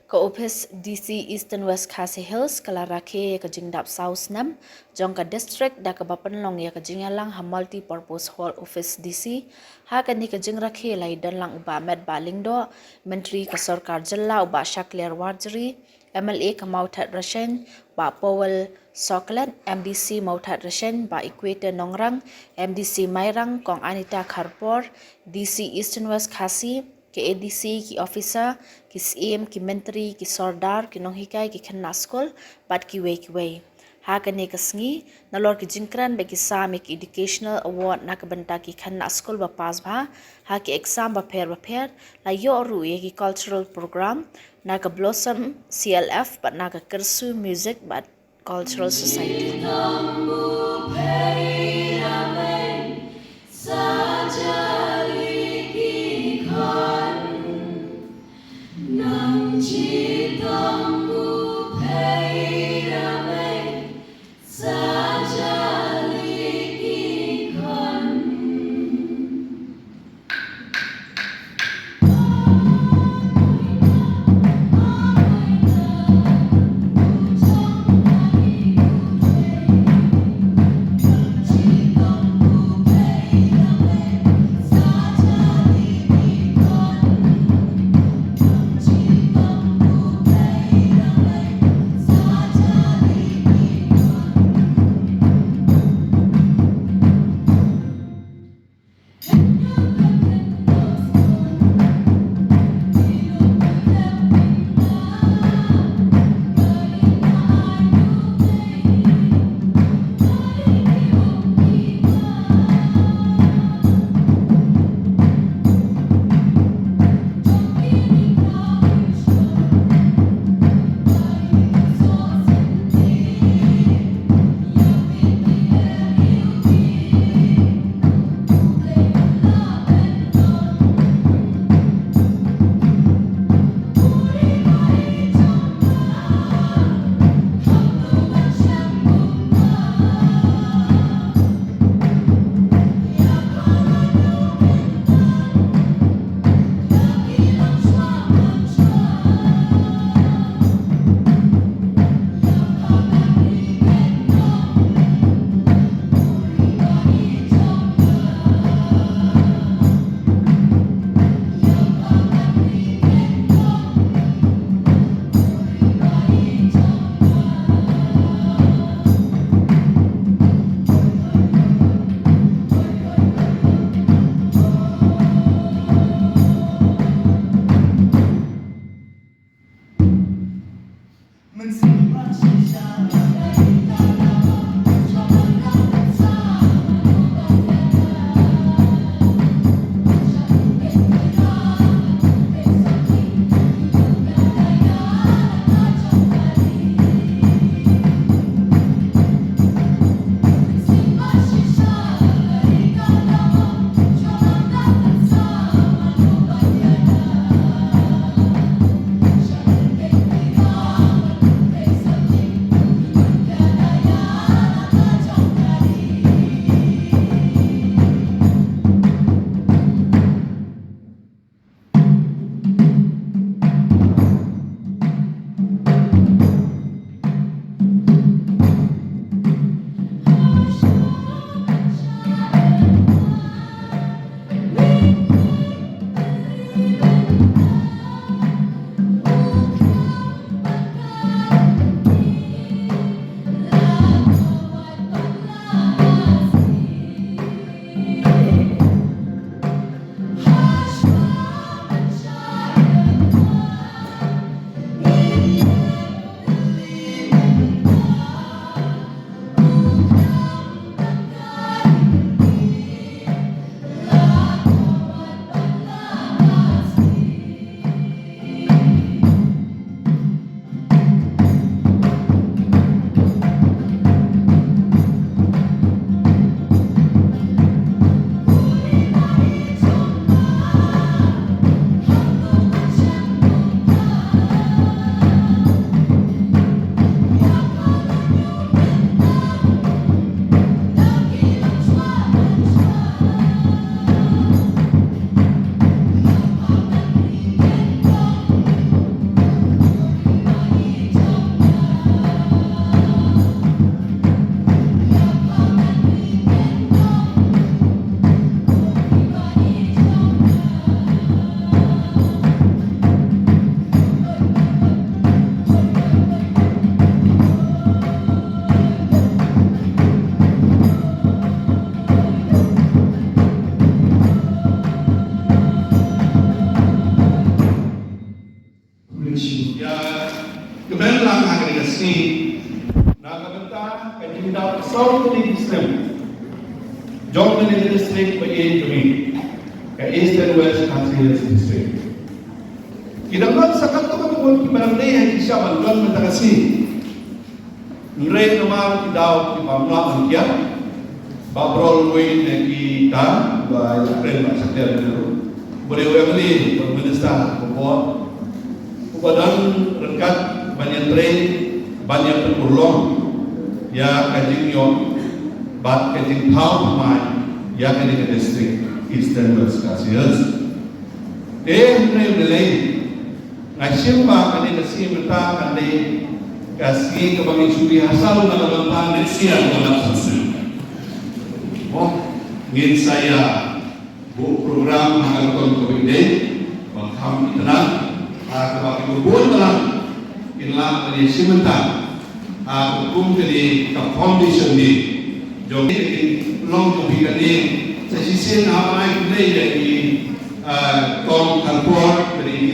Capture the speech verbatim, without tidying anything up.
Ka Ophis D C Eastern West Khasi Hills ka la rakhe ïa ka jingdap saw snem jong ka district da kaba pynlong ïa ka jingïalang ha Multipurpose Hall Ophis D C. Ha kane ka jingrakhe la ïadon lang u Bah Metbah Lyngdoh, Myntri ka Sorkar Jylla u Bah Shakliar Warjri, M L A ka Mawthadraishan, Bah Powell Sohkhlet, M D C Mawthadraishan, Bah Equator Nongrang, M D C Mairang, Kong Anita Kharpor, D C Eastern West Khasi, ka A D C, ki officer, ki syiem, ki myntri, ki sordar, ki nonghikai, ki khynnah skul bad kiwei kiwei. Ha kane ka sngi, nalor ki jingkren bad ki sam ïa ki educational award na ka bynta ki khynnah skul ba pass bha ha ki exam bapher bapher, la ïoh ruh ïa ki cultural program na ka Blossom C L F bad na ka Kyrsu Music bad Cultural Society. Na ka bynta ka jingdap saw tylli ki snem jong kane ka district ba ïeit jong ngi, ka Eastern West Khasi Hills District. Ki dang don sa katto katne ki ba dang dei ha ki sha ban don mynta ka sngi. Hynrei namar ki daw ki bym lah ban kiar, ba baroh wei na kita ba ïakren bad shaktiar na ruh, ba dei u M L A bad u minister ha ka por, uba don ryngkat ban ïatrei, ban ïapynurlong ïa ka jingïoh bad ka jingthaw thymmai ïa kane ka district Eastern West Khasi Hills. Te hynrei u dei lei, nga shim ba kane ka sngi mynta kan dei ka sngi kaba ngin shu ri ha saw na ka bynta next year ka dap sa snem. Mo, ngin sa ïa buh program ha ka rukom kaba ïadei, ban kham itynnad, ha kaba ki bun balang kin lah ban ïa shim bynta ha ka kum kane ka foundation day jong ka kin long jong phi kane. Sa shisien hap ban ai khublei ïa ki, ah, kong Kharpur, kane ki